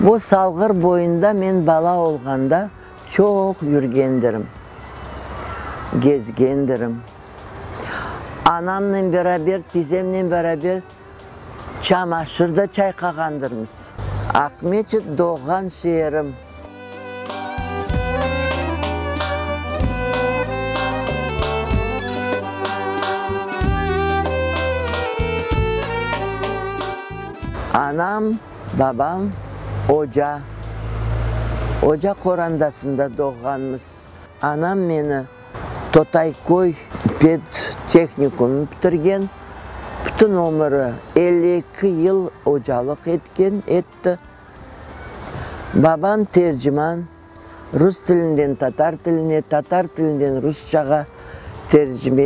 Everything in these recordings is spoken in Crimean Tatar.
Bu Salğır boyunda men bala olğanda çoq yürgendirim, gezgendirim. Anamnen beraber, tizemnen beraber çamaşır da çayqağandırmız. Aqmeçit doğğan şeerim. Anam, babam oca, oca qorandasında doğğanmız. Anam meni Totayköy pedtehnikumını bitirgen, bütün ömüri, 52 yıl ocalıq etken, etti. Babam terciman, rus tilinden tatar tiline, tatar tilinden rusçağa tercime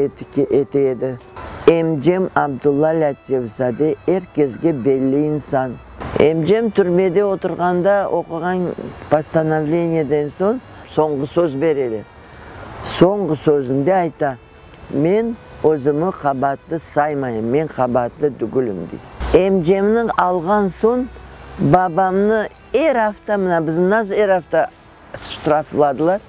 ete edi. Emcem Abdulla Lâtiyevzade er kesge belli insan. Emcem türmede oturğanda oquğan postanovleniyeden soñ soñğı söz bereler. Soñğı sözünde ayta, Men özümi qabaatlı saymayım, men qabaatlı tügülim, dey. Emcemniñ alğan soñ babamnı er afta, mına bizni nasıl er afta ştrafladılar,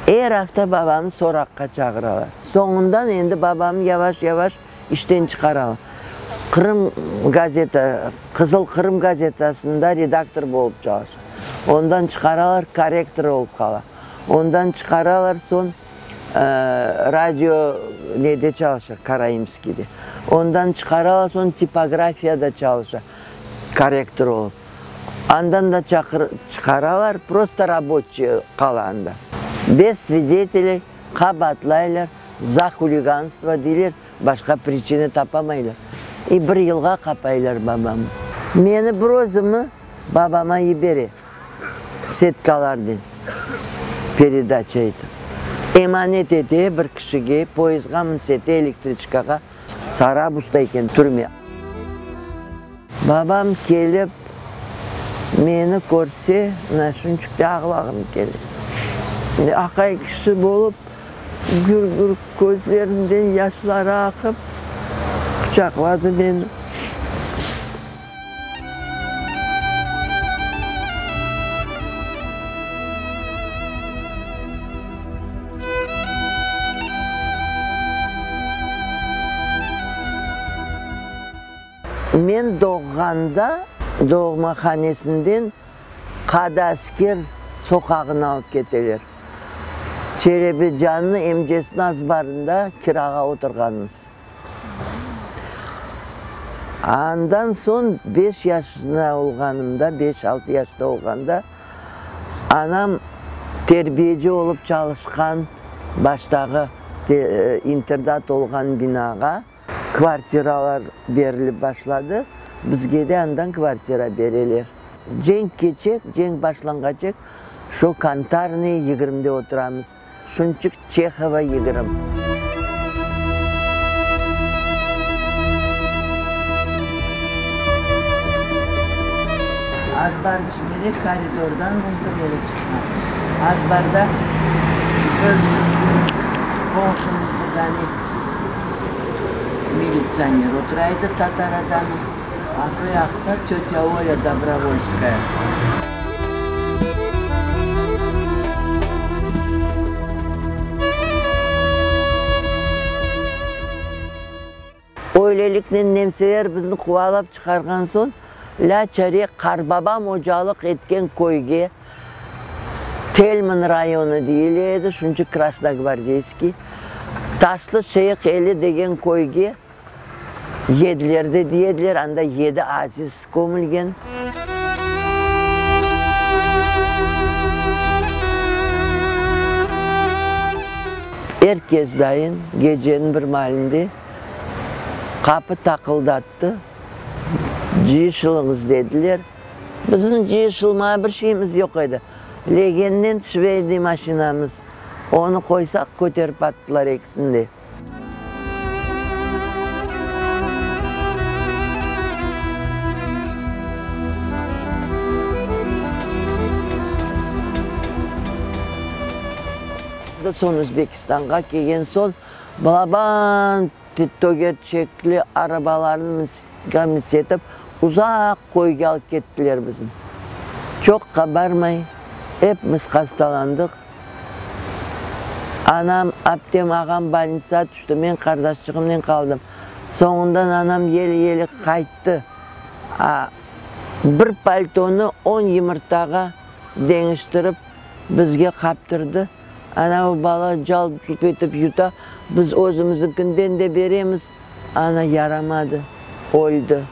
er afta babamnı soraqqa çağıralar. Soñundan endi babamnı yavaş-yavaş işten çıqaralar. Qırım gazeta, Qızıl Qırım gazetasında redaktor bolıp çalışa. Ondan çıqaralar, korrektor olıp qala. Ondan çıqaralar, soñ radio nede çalışa, Karaimskiyde. Ondan çıqaralar, soñ tipografiyada çalışa, korrektor olıp. Andan da çıqaralar, prosto raboçiy qala anda. Bez svideteley qabaatlaylar, za huliganstvo deyler, başqa priçina tapamaylar. I bir yılğa qapaylar babamı. Meni bir özümi babama yibere. Setkalarnen peredaça etip. Emanet ete bir kişige, poyezdğa minsete, elektriçkağa. Sarabuzda eken türme. Babam kelip, meni körse, mına şunçıq da ağlağım kele. Aqay kişi bolıp, gür-gür közlerinden yaşları aqıp, quçaqladı meni. Men doğğanda doğmahanesinden Qadıasker soqağına alıp keteler. Çelebicannı emcesiniñ azbarında kirağa oturğanmız. Andan soñ beş yaşında olğanımda, beş-altı yaşta olğanda, anam terbiyeci olıp çalışqan baştağı internat olğan binağa kvartiralar berilip başladı, bizge de andan kvartira bereler. Cenk keçek, cenk başlanğaçek şo Kantarnıy yigirmide oturamız. Şunçıq Çehova yigirim. Azbar içinde de koridordan mümkün edi çıqmaq. Azbarda bir qonşumız bir dane militsioner otura edi, tatar adamı. A bu yaqta tötâ Olâ Dobrovolskaya. Öyleliknen nemseler bizni quvalap çıqarğan soñ, lâçare qarbabam ocalıq etken köyge, Telman rayonı deyile edi, şunca Krasnogvardeyskiy, Taşlı Şeyh Eli degen köyge, Yedilerde diyediler, anda yedi aziz kömülgen. Er kes dayın geceniñ bir maalinde qapı taqıldattı, cıyışılıñız dediler. Bizim cıyışılmağa bir şeyimiz yoq edi. Legennen şveyniy maşinamız, onı qoysaq köterip attılar ekisini de. Soñ Özbekistanğa kelgen soñ balaban tögerçekli arabalarnı minsetip uzaq köyge alıp kettiler bizni. Çoqqa barmay, epimiz hastalandıq. Anam, aptem, ağam bolnitsa tüşti, men qardaşçığımnen qaldım. Soñundan anam yeli-yeli qayttı. A, bir paltonı on yımırtağa deñiştirip bizge qaptırdı. Ana o bala calt-cult etip yuta, biz özümiznikinden de beremiz. Ana yaramadı, öldi.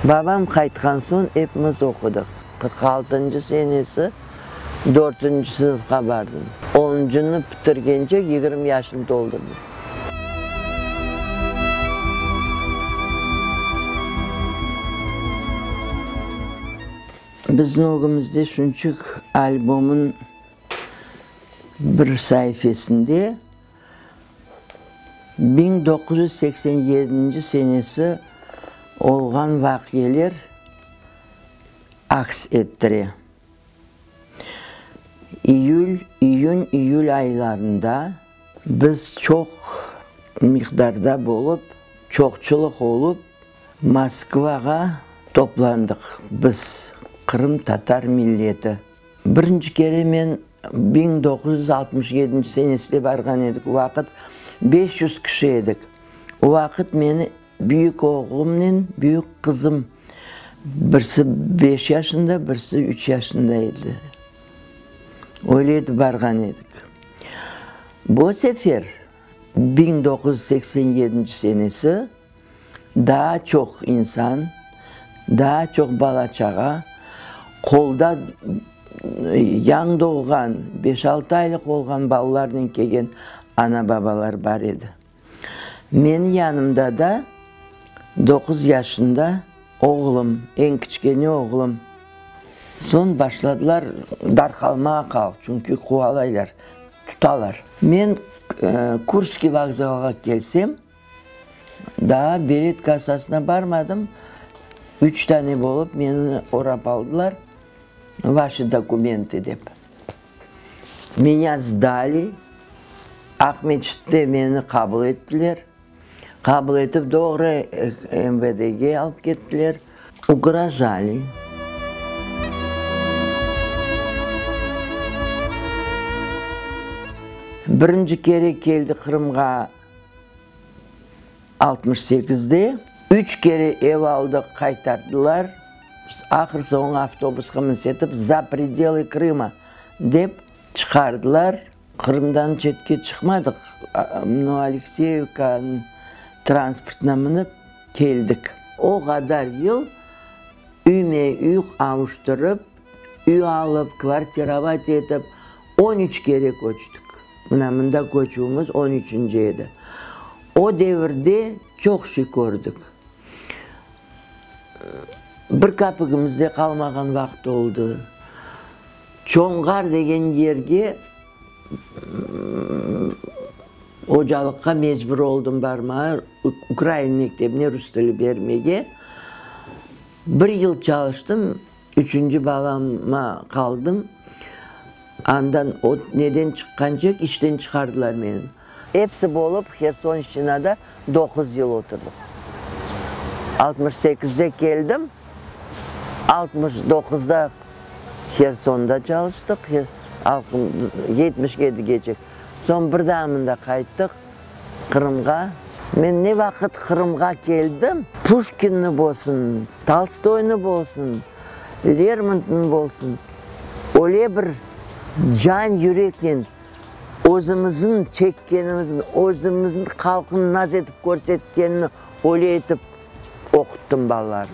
Babam qaytqan soñ epimiz oqudıq. 46-ncı senesi dörtünci sınıfqa bardım. Onuncını bitirgence 20 yaşını toldurdım. Bizim ögümizde şunçıq albomın bir saifesinde 1987-nci senesi olğan vaqiyeler aks ettire. İyül, iyün, iyül aylarında biz çoq miqdarda bolıp, çoqçılıq olıp, Moskvağa toplandıq, biz, qırımtatar milleti. Birinci kere men 1967 senesinde barğan edik, o vaqıt 500 kişi edik. O vaqıt meni büyük oğlumnen büyük qızım, birisi beş yaşında, birisi üç yaşında edi. Öyle etip barğan edik. Bu sefer, 1987 senesi, Daa çoq insan, daa çoq bala-çağa, qolda yañı doğğan, beş-altı aylıq olğan balalarnen kelgen ana-babalar bar edi. Menim yanımda da doquz yaşında oğlum, eñ kiçkene oğlum. Soñ başladılar darqalmağa halq, çünki quvalaylar, tutalar. Men Kurskiy vokzalğa kelsem, Daa bilet kassasına barmadım, üç tane bolıp meni orap aldılar, vaşi dokumentı dep. Menya sdali, Aqmeçitte meni qabul ettiler. Qabul etip doğru MVDge alıp kettiler. Ugrojali. Birinci kere keldi Qırımğa. 68-de üç kere ev aldıq, qaytardılar. Ahır soñu avtobusqa minsetip, za predelı Krıma dep çıqardılar. Qırımdan çetke çıqmadıq, Novoalekseyevkanıñ transportına minip keldik. O qadar yıl üyme-üy avuştırıp, üy alıp, kvartirovat etip, 13 kere köçtik. Mına mında köçüvimiz on üçünci edi. O devirde çoq şey kördik. Bir kapigimiz de qalmağan vaqıt oldı. Çoñğar degen yerge ocalıqqa mecbur oldım barmağa, ukrain mektebine rus tili bermege. Bir yıl çalıştım. Üçünci balama qaldım. Andan o neden çıqqancek işten çıqardılar meni. Episi bolıp Hersonşçinada doquz yıl oturdıq. 68-de keldim, 69-da Hersonda çalıştıq, 77-gece. Soñ bir daa mında qayttıq. Qırımğa. Men ne vaqıt Qırımğa keldim, Puşkinni bolsun, Tolstoynı bolsun, Lermontovnı bolsun, öyle bir can-yüreknen özümizniñ çekkenimizni, özümizniñ halqnı naz etip körsetkenini öyle etip oquttım balalarnı.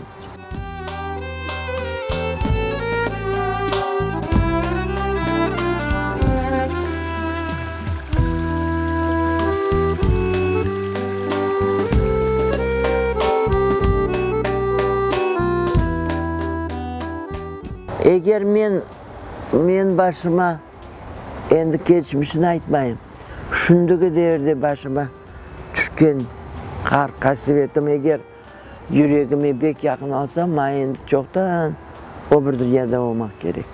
Eger men, men başıma, endi keçmişini aytmayım, şundigi devirde başıma tüşken qaar-qasevetim eger Yüregime bek yaqın alsam, maña endi çoqtan o bir dünyada olmaq kerek.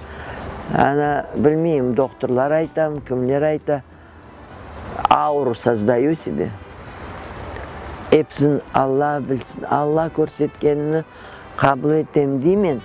Ana, bilmeyim, doqturlar aytamı, kimler ayta, auru sozdayu sebe. Episini Alla bilsin, Alla körsetkenini qabul etem, deymen.